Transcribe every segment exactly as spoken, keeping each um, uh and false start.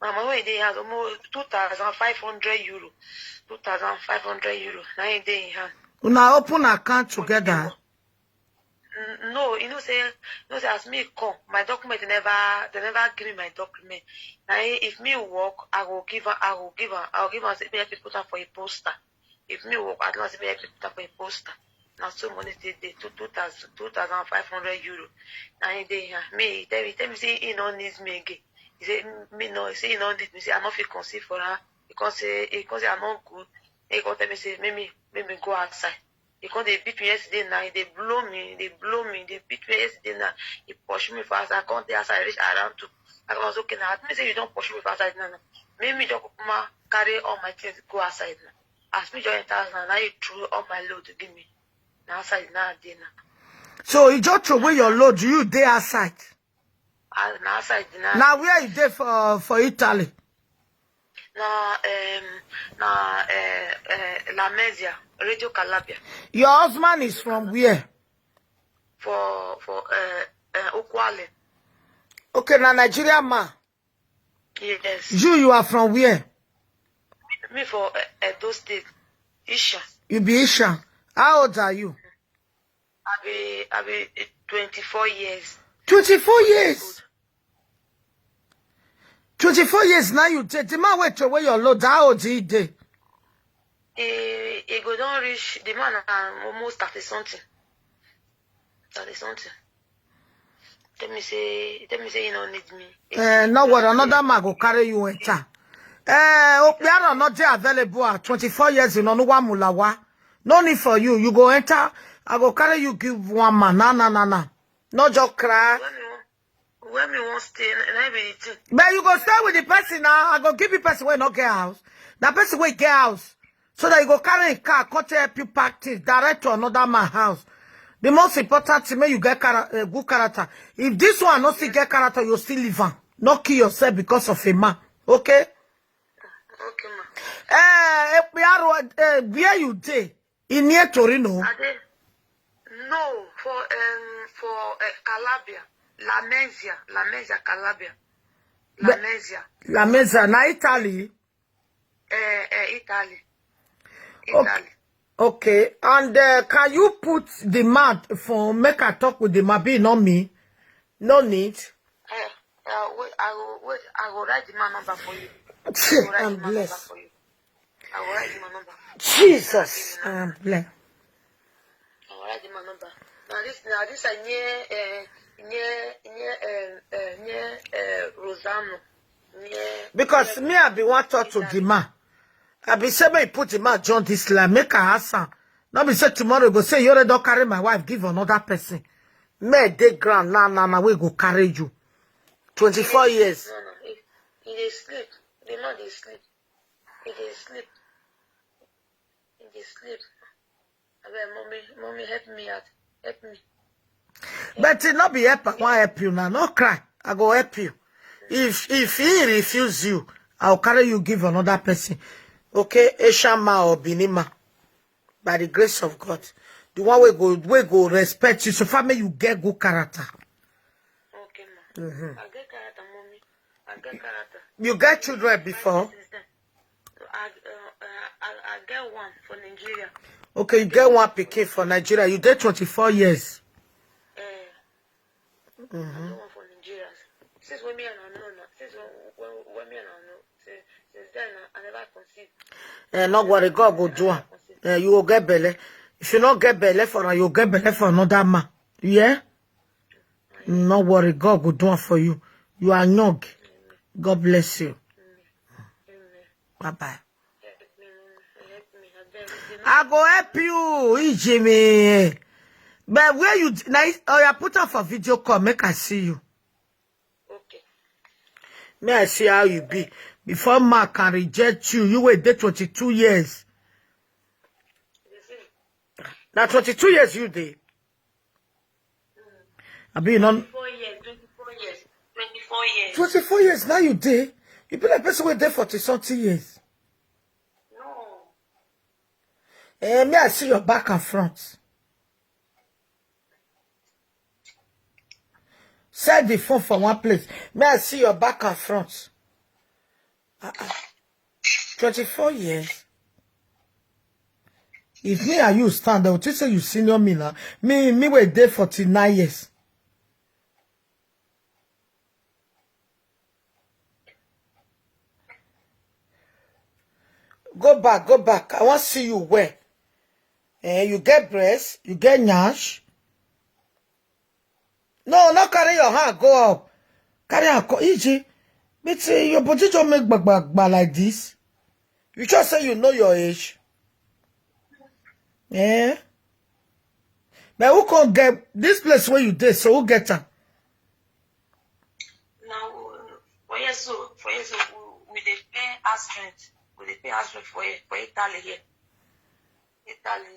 My money wey dey house almost two thousand five hundred euro. Two thousand five hundred euro. Na im dey in hand. Una open account together. No, you know say, you know say as me come, my document never, they never give me my document. Na im, if me work, I go give am, I go give am, I go give am say make people put am for a poster. If me work, I don't say make people put am for a poster. Na so money take dey, two two thousand, two thousand five hundred euro. Na im dey here. Me, he tell me, he tell me say he no need me again. He say me no, he say he no need me. Say I no fit conceive for her. He come say, he come say I no good. He come tell me say make me, make me go outside. He come dey beat me yesterday night. He dey blow me, dey blow me, dey beat me yesterday night. He push me for outside. I come dey outside, reach around two. I come say okay now. I think say you don push me for outside now. Now make me just come carry all my things go outside now. As me just enter house now, now he threw all my load to give me. Na outside now I dey now. So you just throw away your load, you dey outside. I, na outside now. Now where you dey for for Italy? Na um na uh, uh, La Mezia, Radio Calabria. Your husband is from where? For for uh, uh, Okwale. Okay, na Nigeria man. Yes. You, you are from where? Me for uh, Edo State. Isha. You be Isha. How old are you? I be I be twenty-four years. Twenty-four years. Twenty-four years now you take. The man wey throw away your load, how old he dey? He he go don reach, the man na almost thirty something. Thirty something. Tell me say tell me say he no need me. Eh, no worry, another man go carry you enter. Eh, Okpiaro no dey available at twenty-four years in Onuwa Mulawa. No need for you. You go enter. I go carry you give one man. Na na na na. No just cry. When me wan when me wan stay, na na be the thing. But you go stay with the person now. I go give you person wey no get house. That person wey get house. So that you go carry a car, come to help you pack things, direct to another man house. The most important thing, make you get chara- uh, good character. If this one no still get character, you still leave am. No kill yourself because of a man. Okay? Okay, ma. Eh, Ekpiaro, eh, where you dey? In near Torino. I dey no for um for uh, Calabria, La Mezia, La Mezia, Calabria, La Be- Mezia, La Mezia, na Italy. uh, uh, Italy, Okay. Italy. Okay, and uh, can you put the man for make I talk with the man? Be not me. No need. Uh, uh, wait, I go wait, I go write the man number for you. Chee, I go write I'm the man number blessed. For you. I go write the man number. Jesus, I'm blessed. I go write the man number. Now this now this I near uh, near near uh, uh, near uh, Rosano. Near Because me, I be one talk to the man. I be say make put the man join this line, make I ask am. No be say tomorrow go say you already don carry my wife give another person. Me dey ground now, now, now we go carry you. Twenty-four years. No, no, he, he dey sleep. The man dey sleep. He dey sleep. He dey sleep. Abeg, mommy, mommy, help me out. Help me. But it not be help, I want help you now. No cry. I go help you. If if he refuse you, I'll carry you give another person. Okay, Asian man or Benin man. By the grace of God. The one we go we go respect you. So far, may you get good character. Okay, ma. I get character, mommy. I get character. You get children before? Since then. I, uh, uh, I, I get one for Nigeria. Okay, you get one pikin for Nigeria. You dey twenty-four years. Uh, I get one for Nigeria. Since when me and I know now, since when, when, when me and I know, since, since then I, I never conceive. Eh, no worry, God go do am. Eh, you go get belle. If you not get belle for her, you go get belle for another man. Yeah? No worry, God go do am for you. You are young. God bless you. Bye bye. Help me, mommy. Help me. I beg. The I go help you, Ijimi. But where you now? Oh, you put up for video call. Make I see you. Okay. May I see how you be before man can reject you. You were there twenty-two years. You see, Now twenty-two years you dey. I be non four years, twenty-four years, twenty-four years. Twenty-four years now you dey. You be like person wey dey forty something years. No. Eh, may I see your back and front? Set the phone for one place. May I see your back and front? Twenty-four years. If me and you stand, they will just say you senior me now. Me, me wey dey forty-nine years. Go back, go back. I want see you where. Eh, you get breast, you get nyash. No, not carry your hand, go up. Carry her, co- E G. But uh, your body don't make bagba like this. You just say you know your age. Eh? But who can get this place where you did? So who get her? Now, for years, so for years, so we, we dey pay house rent. We dey pay house rent for for Italy here. Italy.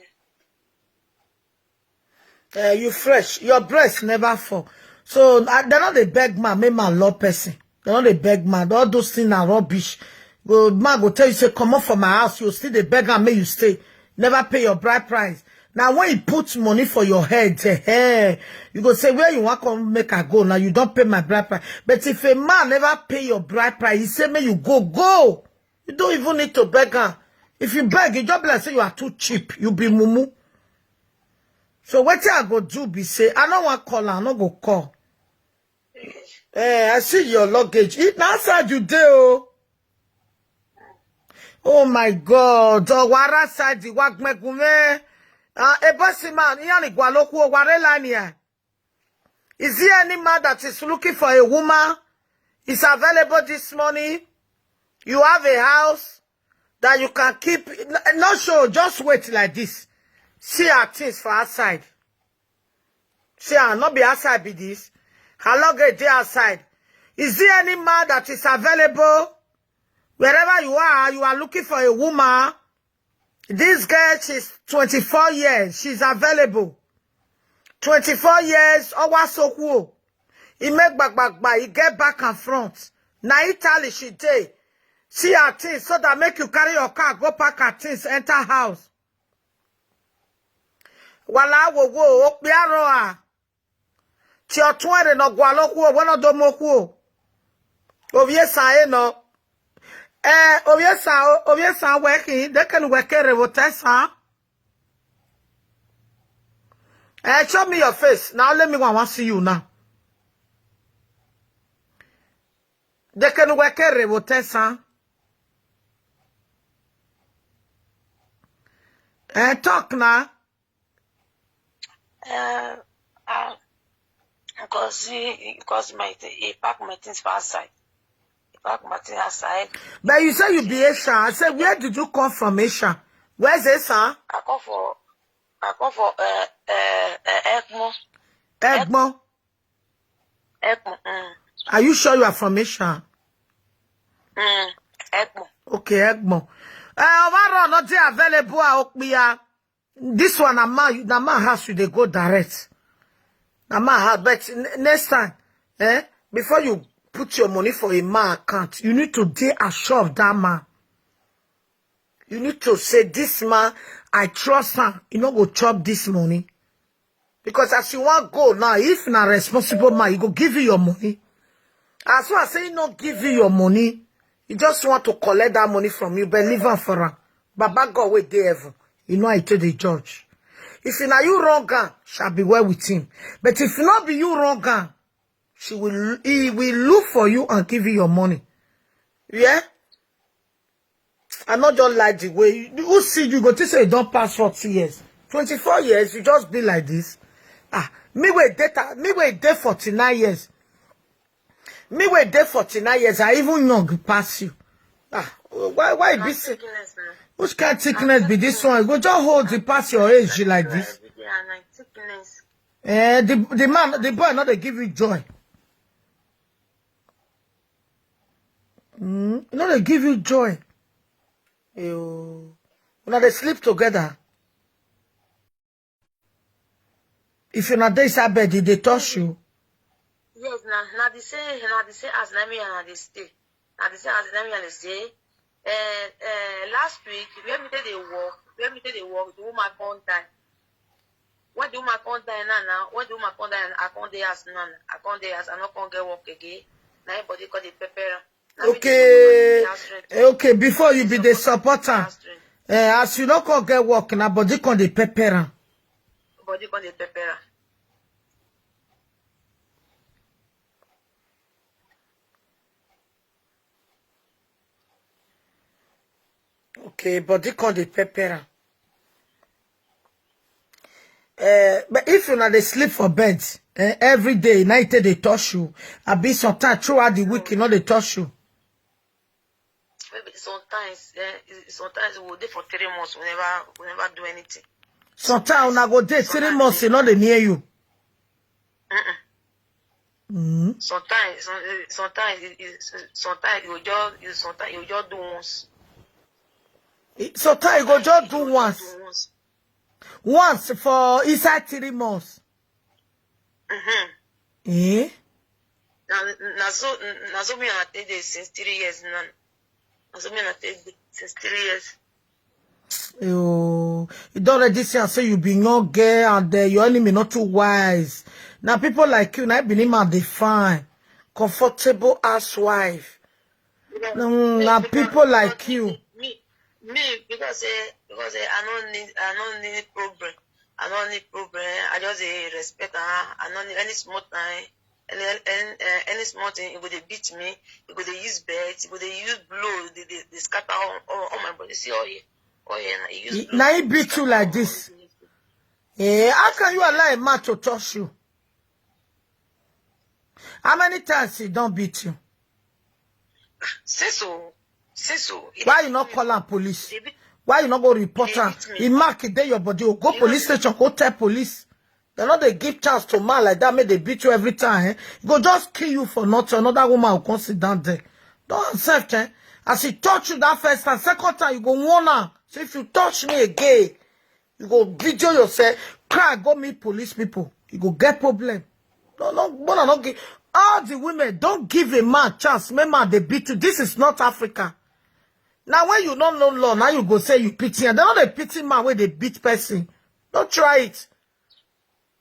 Uh, you fresh. Your breast never fall. So uh, they no dey beg man, make man love person. They no dey beg man. All those things are rubbish. Go man go tell you say come up from my house. You still dey beg am make you stay. Never pay your bride price. Now when he put money for your head, eh, eh, you go say where you want come make I go. Now you don't pay my bride price. But if a man never pay your bride price, he say make you go, go. You don't even need to beg am. If you beg, you just be like say you are too cheap. You be mumu. So wetin I go do be say I no wan call am, I no go call. Eh, I see your luggage. It na outside you dey o. Oh my God. Owara side wa gmegume. Ah, a bossy man, iyan igwaloku oware lania. Is there any man that is looking for a woman? Is available this morning? You have a house that you can keep. N- No show, just wait like this. See her things for outside. See her, not be outside be this. Her luggage dey outside. Is there any man that is available? Wherever you are, you are looking for a woman. This girl, she's twenty-four years. She's available. Twenty-four years, Owa Sokuo. He make back, back, back. He get back and front. Na Italy she dey. See her things so that make you carry your car, go pack her things, enter house. Wala wo wo, okpiaro a. Ti otun ere no gwa lo kuo, wo no do mo kuo. Ovie san e no. Eh, ovie san, o- ovie san we kin, they can we kere wo te san. Eh, show me your face. Now let me go and see you now. They can we kere wo te san. Eh, talk now. Uh, uh, because he, because my he pack my things for outside. He pack my things outside. But you say you be Asian. I said, where did you come from, Asia? Where's Asia? I come for, I come for uh, uh, uh, Egmont. Egmont. Egmont. Mm, Are you sure you are from Asia? mm, Egmont. Okay, Egmont. Uh, overall, not there available. Ah, Okpia. This one, na man, na man house you dey go direct. Na man house, but n- next time, eh, before you put your money for a man account, you need to dey assured of that man. You need to say, this man, I trust him. He no go chop this money. Because as you want go now, if na responsible man, he go give you your money. As soon as say he no give you your money, he just want to collect that money from you, but leave am for am. Baba God wey dey heaven, you know I take the judge. If na you wrong am, shall be well with him. But if not be you wrong am, she will he will look for you and give you your money. Yeah? I not just like the way you who see you go to say you don't pass forty years. Twenty-four years, you just be like this. Ah, me wait data, me wait there forty-nine years. Me wait there forty-nine years. I even young pass you. Ah, why why be say Sickness, man. Which kind of thickness be this one? You go just hold the pass your age like this. Every day and night sickness. Eh, the the man, the boy, not they give you joy. Mm, no, they give you joy. You, now they sleep together. If you're not there inside bed, did they touch you? Yes, na na the same na the same as na me and I dey stay. Na the same as na me and I dey stay. Uh, uh, last week, when we did the work, when we did the work, the woman come die. When the woman come die now, now when the woman come die, I come dey house now. I come dey house, I no come get work again. Na everybody call the pepper. Na me dey Okay. Eh, okay, before you be the supporter. Eh, as you no come get work, na body come dey pepper am. Body come dey pepper am. Okay, body come dey pepper am. Eh, but if una dey sleep for bed, eh, every day, na it take dey touch you. Abi sometimes throughout the week, e no dey touch you. Maybe sometimes, eh, sometimes we go dey for three months, we never, we never do anything. Sometimes una go dey three months, e no dey near you. Mm-mm. Mm. Sometimes, some- eh, sometimes, it- it- sometimes you just, you sometimes you just do once. Sometimes you go just do once. Do once. Once for inside three months. Mm-hmm. Eh? Na, na so, na so me and I take dey since three years now. Na so me and I take dey since three years. You, you don already see am say you be young girl and, uh, your enemy not too wise. Now people like you, now be him and dey fine, comfortable housewife. Because Mm, me, na because, people because like me, you. Me, me, because, eh, because, eh, I don't need, I don't need problem. I don't need problem. I just dey respect her. I don't need any small time. Any, any, eh, any small thing, he go dey beat me. He go dey use belt. He go dey use blow. They, they, they scatter all, all, all my body. See all here, all here. Na he use He- blow. Now he beat you like this. Eh, how can you allow a man to touch you? How many times he don't beat you? Say so. Say so. Why you not call am police? Why you not go report am? He mark it there your body. Go police station, go tell police. They no dey give chance to man like that, make they beat you every time. Eh? Go just kill you for nothing. Another woman will come sit down there. Don't accept, eh? As he touch you that first time, second time, you go warn am. So if you touch me again, you go video yourself, cry, go meet police people. You go get problem. No, no, no, no, give all the women, don't give a man chance. Make man dey beat you. This is not Africa. Now when you don't know law, now you go say you pity. And they no dey pity man when they beat person. Don't try it.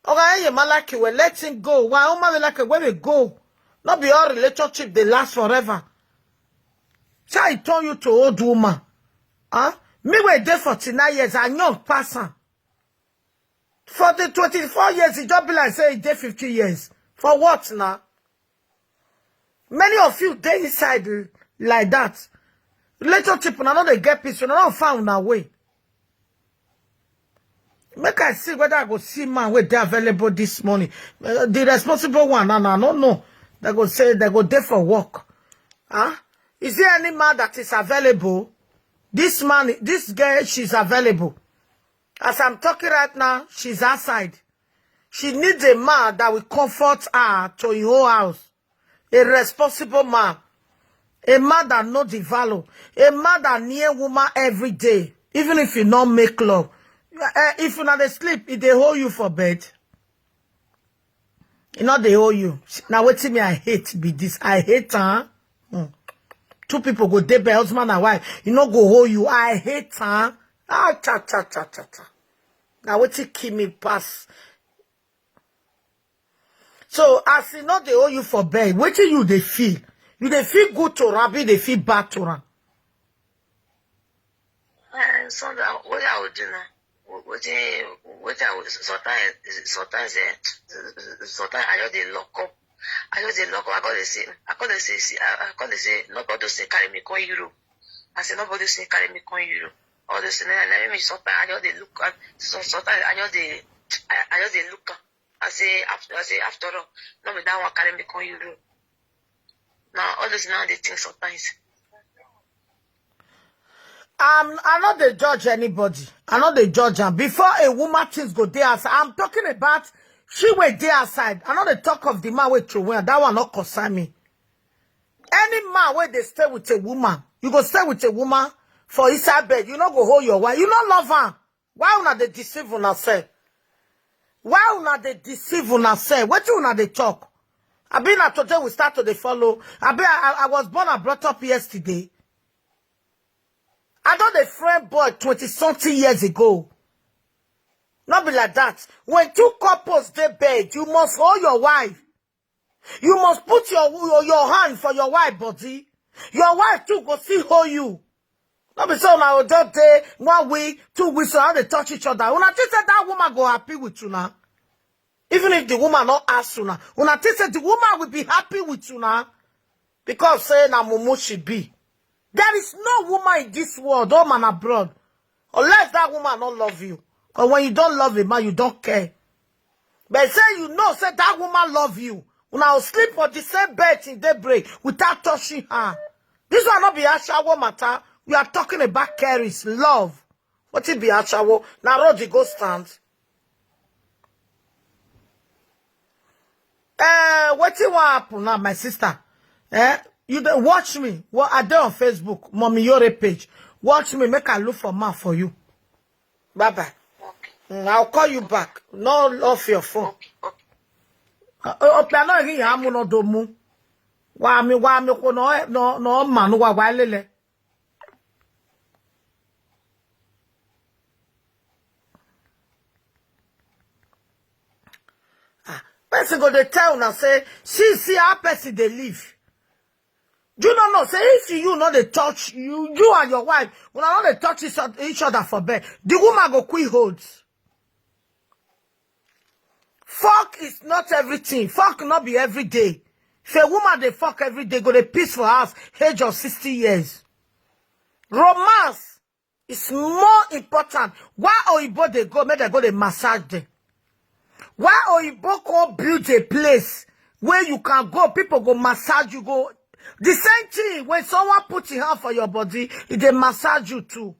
Okay, you man like you, well, let him go. Why woman like when we go? Not be all relationship they last forever. Say I turn you to old woman. Huh? Me wey dey forty-nine years, I know person. For the twenty-four years, it just be like say e dey fifty years. For what now? Many of you dey inside l- like that. Relationship, una no dey get peace, una no found una way. Make I see whether I go see man wey dey available this morning. Uh, the responsible one, and I don't know. They go say they go there for work. Huh? Is there any man that is available? This man, this girl, she's available. As I'm talking right now, she's outside. She needs a man that will comfort her to your own house. A responsible man. A man that know the value. A man that near woman every day. Even if you not make love. Eh, if you not dey sleep, if they hold you for bed. You know they hold you. Now wait till me, I hate be this. I hate her. Hmm. Two people go dey by husband and wife. You know go hold you. I hate her. Ah, cha, cha, cha, cha, cha. Now wait till kill me pass. So as you know they hold you for bed, wait till you they feel. You they feel good to Rabbi, they feel bad to her. And sometimes, what I would do now? What, what, eh, what I would, sometimes, sometimes, eh, sometimes I just dey lock up. I just dey lock up. I call they say, I call they say, see, I, I call they say, no, God don't say, carry me, come Europe. I say, nobody say, carry me, come Europe. All this thing, and I mean, sometimes I just dey look at, so, sometimes I just dey, I, I just dey look at, I say, after, I say, after all, no be that one carry me, come Europe. Now, all this now, they think sometimes. Um, I know they judge anybody. I know they judge her. Before a woman things go there, I'm talking about she wait there outside. I know they talk of the man with children. That one not concern me. Any man where they stay with a woman, you go stay with a woman for inside bed. You not go hold your wife. You not love her. Why una dey deceive una self? Why una dey deceive una self? Wetin una dey talk? I been at today we start to dey follow. I be I, I was born and brought up yesterday. I don't a friend boy twenty something years ago. Not be like that. When two couples they bed, you must hold your wife. You must put your, your, your hand for your wife body. Your wife too go see hold you. No be so una go just dey one week, two weeks, una dey touch each other. Una think say that woman go happy with una? Even if the woman not ask una, una think say the woman will be happy with una? Because say na mumu she be. There is no woman in this world, home and abroad, unless that woman not love you. But when you don't love a man, you don't care. But say you know, say that woman love you. Una will sleep for the same bed till daybreak without touching her. This one not be ashawo matter. We are talking about carries love. What it be ashawo? Na road you go stand. Eh, what you want happen now, my sister? Eh, you dey watch me. What I do on Facebook, Mommy Yore page. Watch me, make I look for man for you. Bye bye. Mm, I'll call you back. No off your phone. Okay, okay. Uh, uh, okay, I know you have no domu. Wa mi, wa mi ko no, no, no man wa wa lele. Ah, person go dey tell una say, see, see how person dey live. Do you not know? Say if you not dey touch, you, you and your wife, una not dey touch each oth-, each other for bed, the woman go quit hold. Fuck is not everything. Fuck not be every day. If a woman dey fuck every day, go dey piss for house, age of sixty years. Romance is more important. Why Oyibo dey go, make dem go dey massage them? Why Oyibo come build a place where you can go, people go massage you, go. The same thing when someone put his hand for your body, it dey massage you too.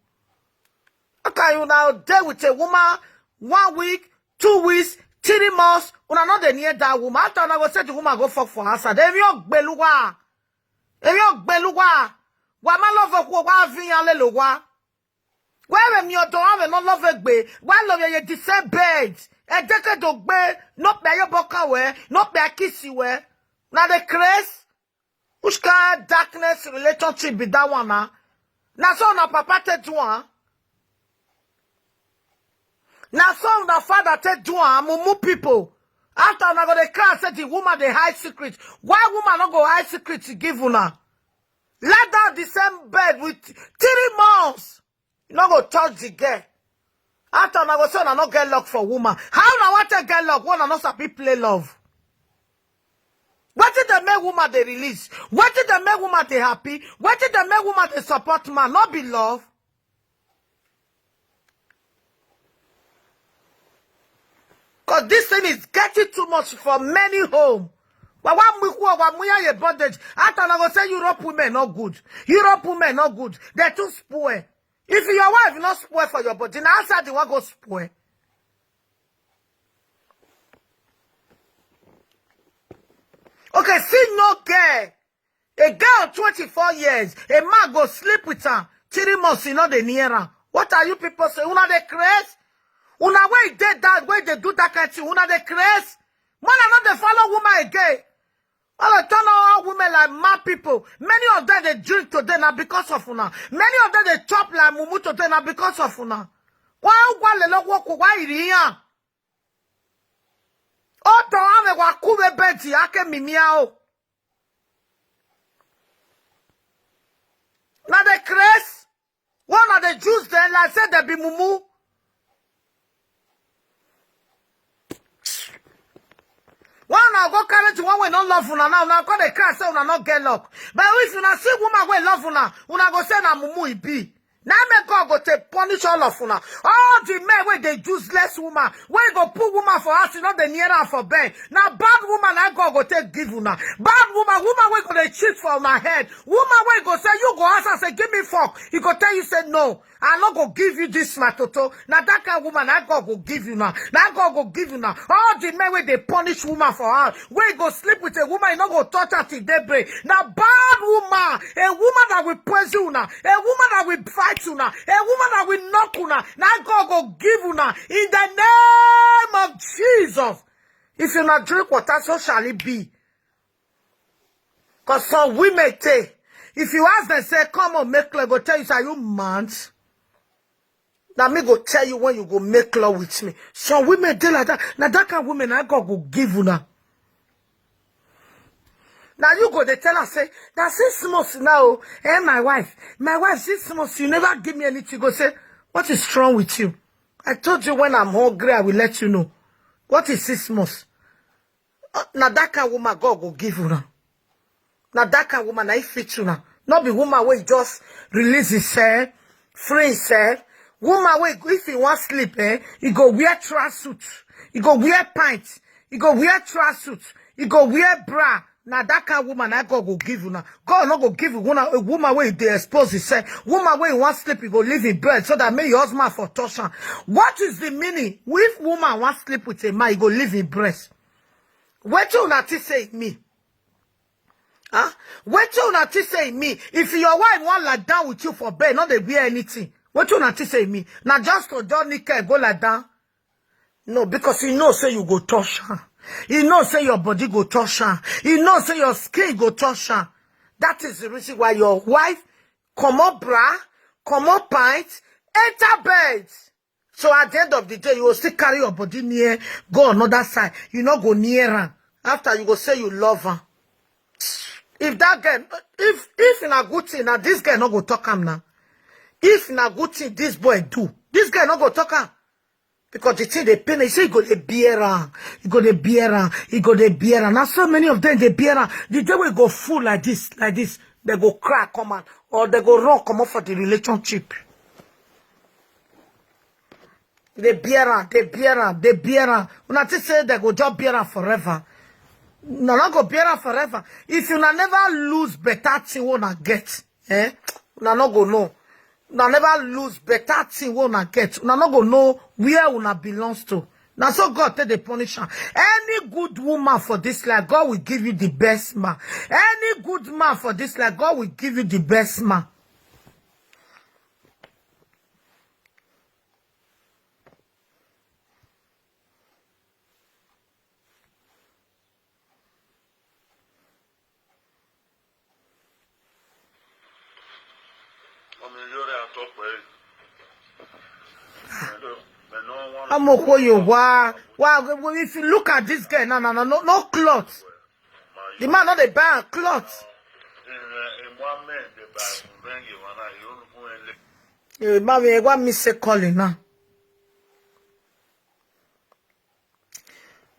How can you now dey with a woman one week, two weeks, three months, una no dey near that woman? After una go say the woman go fuck for outside. Èmi ò gbé lúwa. Èmi ò gbé lúwa. Wa ma love ku wa viyan le lo wa. Where me odo ave no love gbe. Wa love ye the same bed. E de ke do gbe. No pe yo boka we. No pe kiss we. Na the craze. Which kind darkness relationship be that one, ah? Na so na papa take do am. Na so na father take do am, mumu people. After una go dey cry say the woman dey hide secret. Why woman no go hide secret to give una? Lie down the same bed with three months. You no go touch the girl. After una go say una no get luck for woman. How una want to get luck when una no sabi play love? Wetin dey make woman dey release? Wetin dey make woman dey happy? Wetin dey make woman dey support man? No be love. Because this thing is getting too much for many home. Wa wa mu ku wa mu ya ye bondage. After una go say Europe women no good. Europe women no good. They too spoil. If your wife not spoil for your body, now outside the one go spoil. Okay, see no girl. A girl twenty-four years, a man go sleep with her. Three months, you know they near her. What are you people say? Una dey craze? Una wey dey that, wey dey do that kind thing, una dey craze? Man, I no dey follow woman again. All of turn all women like mad people. Many of them they drink today now because of una. Many of them they chop like mumu today now because of una. Why, why le lo wo ko, why iri yan? O to ame wa ku be bedi ake mimia o. Na the craze. One of the Jews then like say they be mumu. One now go carry the one wey no love una now. Now call the craze say una no get luck. But if una see woman wey love una, una go say na mumu e be. Now make God go take punish all of una. All the men wey dey useless woman, wey go put woman for house, you know they near her for bed. Now bad woman, I God go take give una. Bad woman, woman wey go dey cheat for una head. Woman wey go say, you go ask her, say, give me fuck. He go tell you, say, no, I no go give you this my toto. Now that kind of woman, I God go give you now. Now God go give you now. All the men wey dey punish woman for house, wey go sleep with a woman, you no go touch her till daybreak. Now bad woman, a woman that will poison una, a woman that will fight una, a woman that will knock una. Now God go give una in the name of Jesus. If you not drink water, so shall it be. Because some women take, if you ask them, say, come on, make love, go tell you, say, you mad? Now me go tell you when you go make love with me. Some women dey like that. Now that kind of women, I God go give una. Now you go, they tell her, say, "Now six months now, eh, my wife, my wife, six months, you never give me anything." Go say, "What is wrong with you? I told you when I'm hungry, I will let you know." What is six months? Uh, now that kind woman God go give you now. Now that kind woman, I fit you now. Not be woman where just release himself, free himself. Woman where if he want sleep, eh, he go wear tracksuit, he go wear pants, he go wear tracksuit, he go wear bra. Now that kind woman I God go give you now. God not go give you woman, a woman where they expose himself. Woman where you want sleep, you go live in bed so that may your husband for touch her. What is the meaning? If woman want sleep with a man, you go live in breast. Wait till una think say me. Huh? Wait till una think say me. If your wife want lie down with you for bed, not they wear anything. Wait till una think say me. Now just to Johnny care go lie down. No, because he know say you go touch her. He know say your body go touch her. He know say your skin go touch her. That is the reason why your wife come up bra, come up pint, enter bed. So at the end of the day, you will still carry your body near, go another side. You not go near her. After you go say you love her. If that girl, if if in a good thing, now this girl not go talk am now. If in a good thing, this boy do, this girl not go talk am. Because the thing they pay me, say you go dey bear am, you go dey bear am, you go dey bear am. Now so many of them they bear am. The day we go full like this, like this, they go crack come out, or they go run come off for the relationship. They bear am, they bear am, they bear am. Una think say they go just bear am forever. Una not go bear am forever. If you na never lose better thing, una get, eh? Una not go know. Una never lose better thing, una get. Una not go know where una belongs to. Now so God take the punish am. Any good woman for this life, God will give you the best man. Any good man for this life, God will give you the best man. I'm a whole you. Wow. Wow. If you look at this guy, no, no, no, no, no clothes. The man not a bad clothes. Eh, man, we want me say calling now.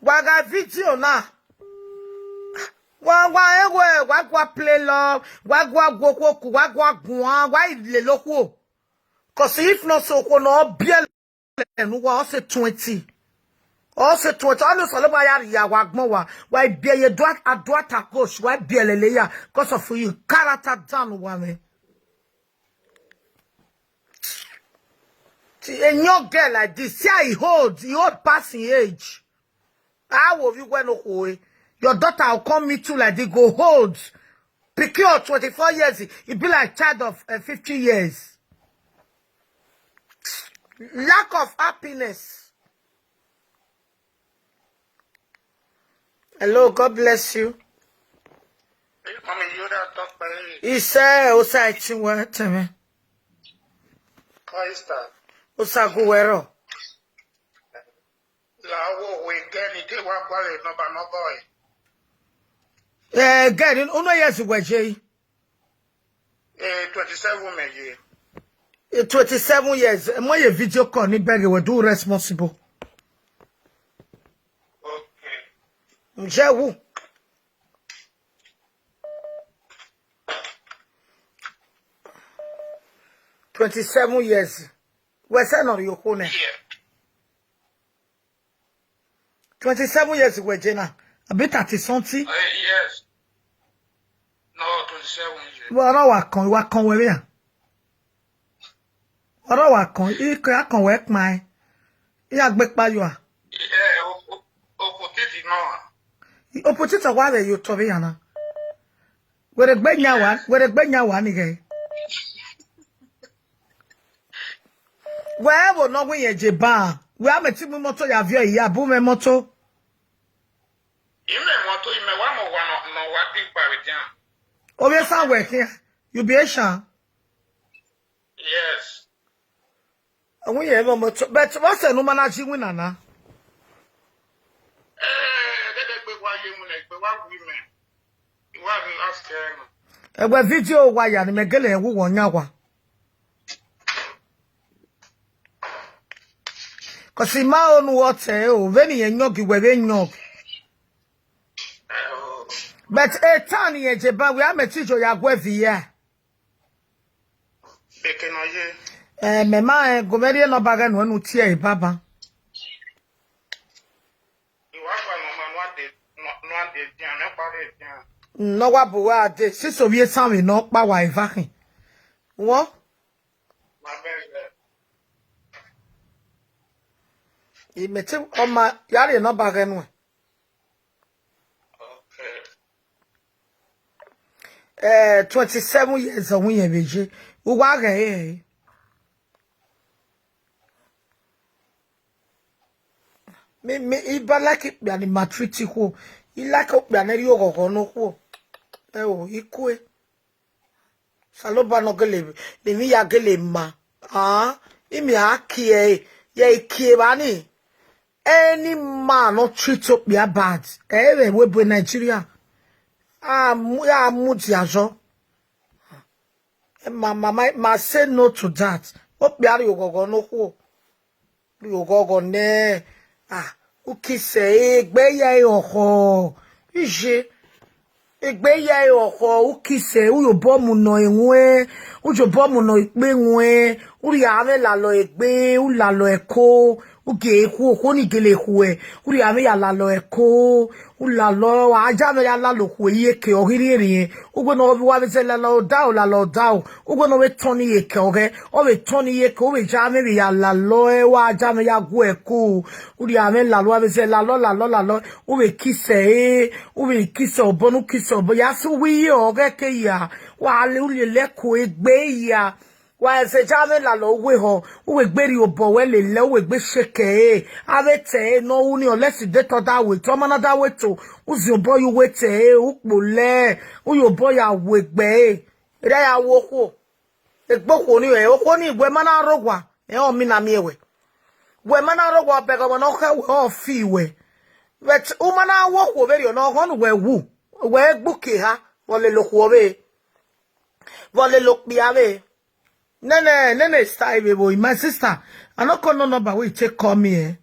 Waga video na. Wa wa ewe wa gwa play love, wa gwa gwo kwo ku, wa gwa gwa wa ile loko. Cause if not so ko no biel nu wa o se twenty. O se twenty. Anu so le ba ya ya wa gbon wa. Wa bi ye dwa adwa ta coach, wa bi le le ya. Cause of you character down wa me. See, a young girl like this, see how he hold, he hold passing age. How will you when your daughter will come meet you like this, go hold? Pikin of twenty-four years, it be like child of uh, fifty years. Lack of happiness. Hello, God bless you. Mami, you that talk by He said, Osa Ichiwa Teme. Oyster. Osa Guero. La wo we get it, wa gwa le number no boy. Eh, get in, uno yes, we J. Eh, twenty-seven me ye. Eh, twenty-seven years. Eh, mo ye video call ni beg we do responsible. Okay. Nje wu. Twenty-seven years. We say no yo ko ne. Yeah. Twenty-seven years we Jena. A bit thirty something. Uh, yes. No, twenty-seven years. Well, no, wa kan, wa kan we ya. Wa wa kan, I ka kan we kma. Ya gbe pa yo a. Yeah, o o o ko titi no. O po titi wa le yo to be yana. Were gbe nya wa, were gbe nya wa ni ge. Where wo no we ye je ba. We a me ti mu moto ya vio ya bu me moto. Ime moto ime wa mo wa no no wa di pa we jan. Obvious and work here. You be Asian. Yes. And we have a moto, but what's a no managing win ana? Eh, they they gbe wa ye mu na gbe wa women. Egbe video wa ya ni megele ewu wo nya wa. Cause ma onu ote o, veni ye nyog we ve nyog. But e tan ye je ba we ameti jo ya gwe vi ya. Ekena ye. Eh, me ma, eh, go very no baga no nu tie e baba. Iwa kwa no ma no ade, no, no ade dia, me kwa re dia. No wa bu wa de, si so wie san we no pa wa e va hin. Wo? Wa be be. I meti o ma, ya re no baga no. Okay. Eh, twenty-seven years of when you be. Uwa ga eh. Me, me, iba like it, be an matriti ho. I like up, be an area go no ho. Eh, oh, ikwe. Saloba no gele, ni mi ya gele ma. Ah, ni mi a kie, ye kie bani. Any man no treat up your bad. Eh, we be Nigeria. Ah, mu, ya mu di ajo. Eh, ma, ma, ma, ma say no to that. Up ya ri ogogo no ho. Ri ogogo ne. Ah, u kise egbe ya e oho. Ije. Egbe ya e oho, u kise, u yo bomu no enwe, u yo bomu no ikpe enwe, u ri ame lalo egbe, u lalo eko, u ge eku, oho ni gele eku e, u ri ame ya lalo eko, u lalo, aja me ya lalo ku e ye ke, o giri eri e, u gbe no bi wa be se lalo da o, lalo da o, u gbe no be toni ye ke, o ge, o be toni ye ke, o be ja me be ya lalo e, wa aja me ya gu eko, u ri ame lalo, wa be se lalo, lalo, lalo, u be kise e, u be kise obo, nu kise obo, ya su wi ye, o ge ke ya, wa le, u le le ku egbe ya. Wa ese ja me lalo we ho, u we gbe ri obo we le le, u we gbe sheke e. Ave te e no u ni, unless de to da we to, mana da we to. U zi obo yu we te e, u po le, u yo obo ya we gbe e. Ere ya wo ho. Egbo ho ni we, o ho ni we mana ro wa. E o mi na mi e we. We mana ro wa be go no he we o fi we. But u mana wo ho be ri o no ho nu we wu. We gbu ke ha, wo le lo ho be. Wo le lo pi ave. Nene, nene, style, baby. My sister, I no call no number wey you take call me, eh?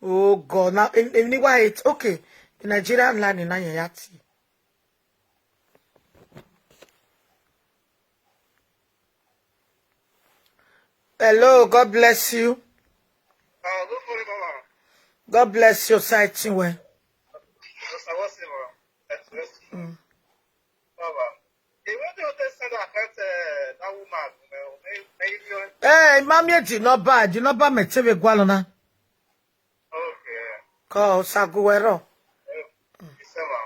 Oh God, now in, in the white, okay. The Nigerian line in Nanyayati. Hello, God bless you. Uh, good morning, Mama. God bless you, sighting well. Yes, I was in, Mama. Yes, yes. Mm. Baba, the way they take send that, uh, that woman, uh, may, may you Eh, mami, di no ba, di no ba me teve gwalo na. Okay. Ko saguwero. Eh, it's a man.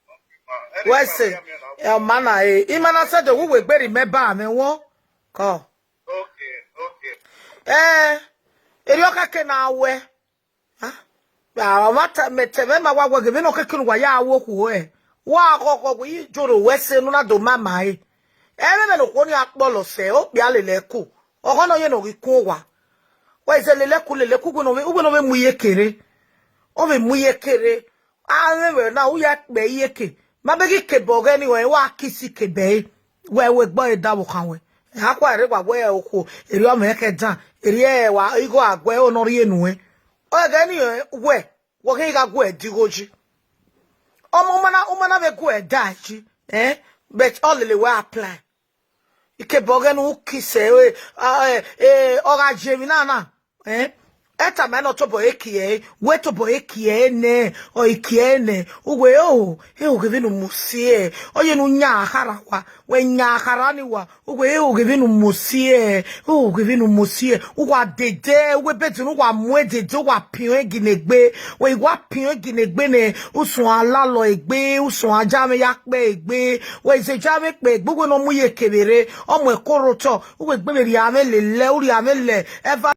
Okay, man. Anyway, Wese, ma'am, yeah, man, eh, mana, eh, imana se de wu we gbe ri me ba me wo. Ko. Okay, okay. Eh, eri o ka ke na we. Ah, ah, wa ta me te me ma wa wa ge me no ke kinu wa ya wo ku e. Wa ko ko wi joro we se nu na do mama e. E me me no ko ni akpolo se, o pi ale le ku. O ko no ye no ri ku wa. Wa ize le le ku, le le ku gwe no we, u gwe no we mu ye kere. O we mu ye kere. A we we na u ya pe ye ke. Ma be ki ke bo ge ni we wa kisi ke be. We we gbo e da wo kan we. Ha kwa re wa we o ku. Eri o me ke dan. Eri e wa igo agwe o no ri enu e. O ge ni e, we, wo ke ga gwe di goji. Omo mana, o mana be gwe da ji. Eh? But all the way apply. Ike bo ge nu kise, eh, ah, eh, eh, o ga je mi na na. Eh? Eta me no to bo eki e, we to bo eki e ne, o eki e ne. U we o, e o ge vinu musie. O ye nu nya hara wa, we nya hara ni wa. U we e o ge vinu musie, o ge vinu musie. U wa dede, u we beti nu wa mu e dede, u wa pion e gine gbe. We wa pion e gine gbe ne, u sun ala lo egbe, u sun aja me ya pe egbe. We ze ja me pe egbe, we no mu ye kebere. O mu e koro to, u we gbe me ri ame le le, u ri ame le. Eva